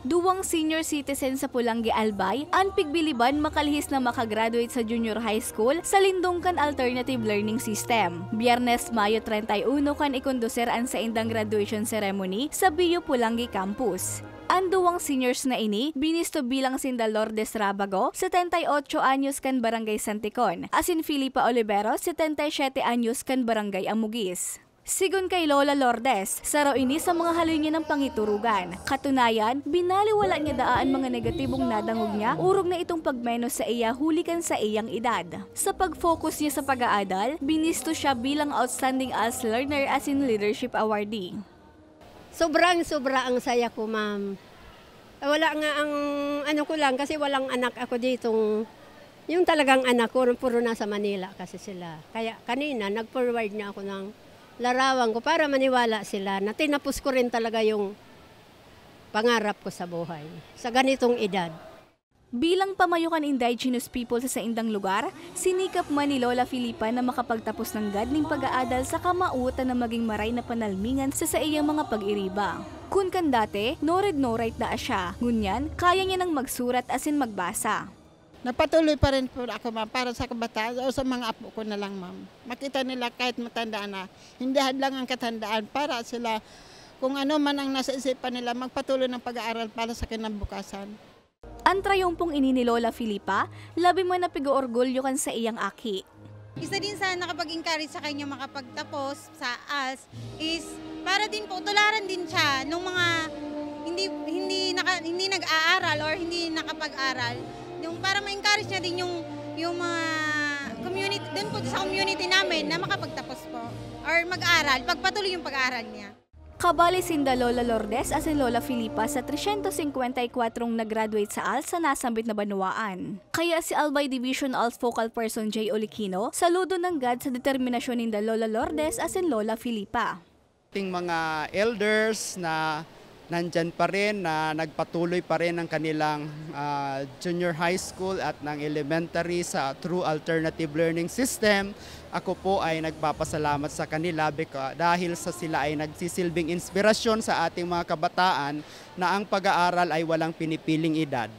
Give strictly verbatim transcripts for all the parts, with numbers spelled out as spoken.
Duwang senior citizen sa Polangui, Albay an pigbiliban makalihis na makagraduate sa junior high school sa lindong kan alternative learning system. Biyernes, Mayo treinta y uno, kan ikonduser an saindang graduation ceremony sa B U Polangui Campus. An duwang seniors na ini binisto bilang sinda Lourdes Rabago, setenta y ocho anyos, kan Barangay Santicon, asin Filipa Olivero, setenta y siete anyos, kan Barangay Amugis. Sigon kay Lola Lourdes, saro ini sa mga haloy niya ng pangiturugan. Katunayan, binaliwala niya daa an mga negatibong nadangog niya orog na itong pagmenos sa iya huli kan saiyang edad. Sa pag-focus niya sa pag-aadal, binisto siya bilang Outstanding ALS Learner asin Leadership Awardee. Sobrang-sobra ang saya ko, ma'am. Wala nga ang ano ko lang, kasi walang anak ako ditong, yung talagang anak ko, puro nasa Manila kasi sila. Kaya kanina, nag-forward niya ako ng larawan ko para maniwala sila na tinapos ko rin talaga yung pangarap ko sa buhay sa ganitong edad. Bilang pamayo kan indigenous people sa saindang lugar, sinikap man ni Lola Filipa na makapagtapos nanggad nin pag-aadal saka maotan na magin maray na panalmingan sa saiyang mga pag-iriba. Kun kan dati, no read, no write daa siya, ngunyan, kaya niya nang magsurat asin magbasa. Nagpatuloy pa rin po ako, ma'am, para sa kabataan o sa mga apo ko na lang, ma'am. Makita nila kahit matanda na, hindi hadlang ang katandaan para sila, kung ano man ang nasa isipan nila, magpatuloy ng pag-aaral para sa kinabukasan. An trayumpong ini ni Lola Filipa, labi man na pig-oorgulyo kan saiyang aki. Isa din sa nakapag-encourage sa kanya makapagtapos sa ALS is para din po tularan din siya nung mga hindi, hindi naka-, hindi nag-aaral or hindi nakapag-aral. Yung para ma-encourage niya din yung, yung mga community, dun po sa community namin na makapagtapos po or mag-aral, pagpatuloy yung pag-aaral niya. Kabali sinda Lola Lourdes asin Lola Filipa sa tresyentos singkwenta y kwatro na graduate sa ALS sa nasambit na banwaan. Kaya si Albay Division ALS Focal Person Jay Olikino saludo nanggad sa determinasyon ninda Lola Lourdes asin Lola Filipa. Ating mga elders na nandyan pa rin, na nagpatuloy pa rin ang kanilang, ah, junior high school at ng elementary sa through alternative learning system. Ako po ay nagpapasalamat sa kanila beca-, dahil sa sila ay nagsisilbing inspirasyon sa ating mga kabataan na ang pag-aaral ay walang pinipiling edad.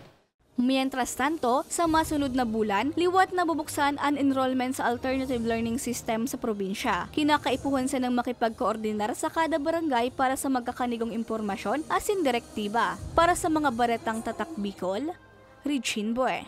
Mientras tanto, sa masunod na bulan, liwat na bubuksan an enrollment sa alternative learning system sa probinsya. Kinakaipuhan sanang makipagkoordinar sa kada barangay para sa magkakanigong impormasyon asin direktiba. Para sa mga baretang Tatak Bicol, Regine Boy.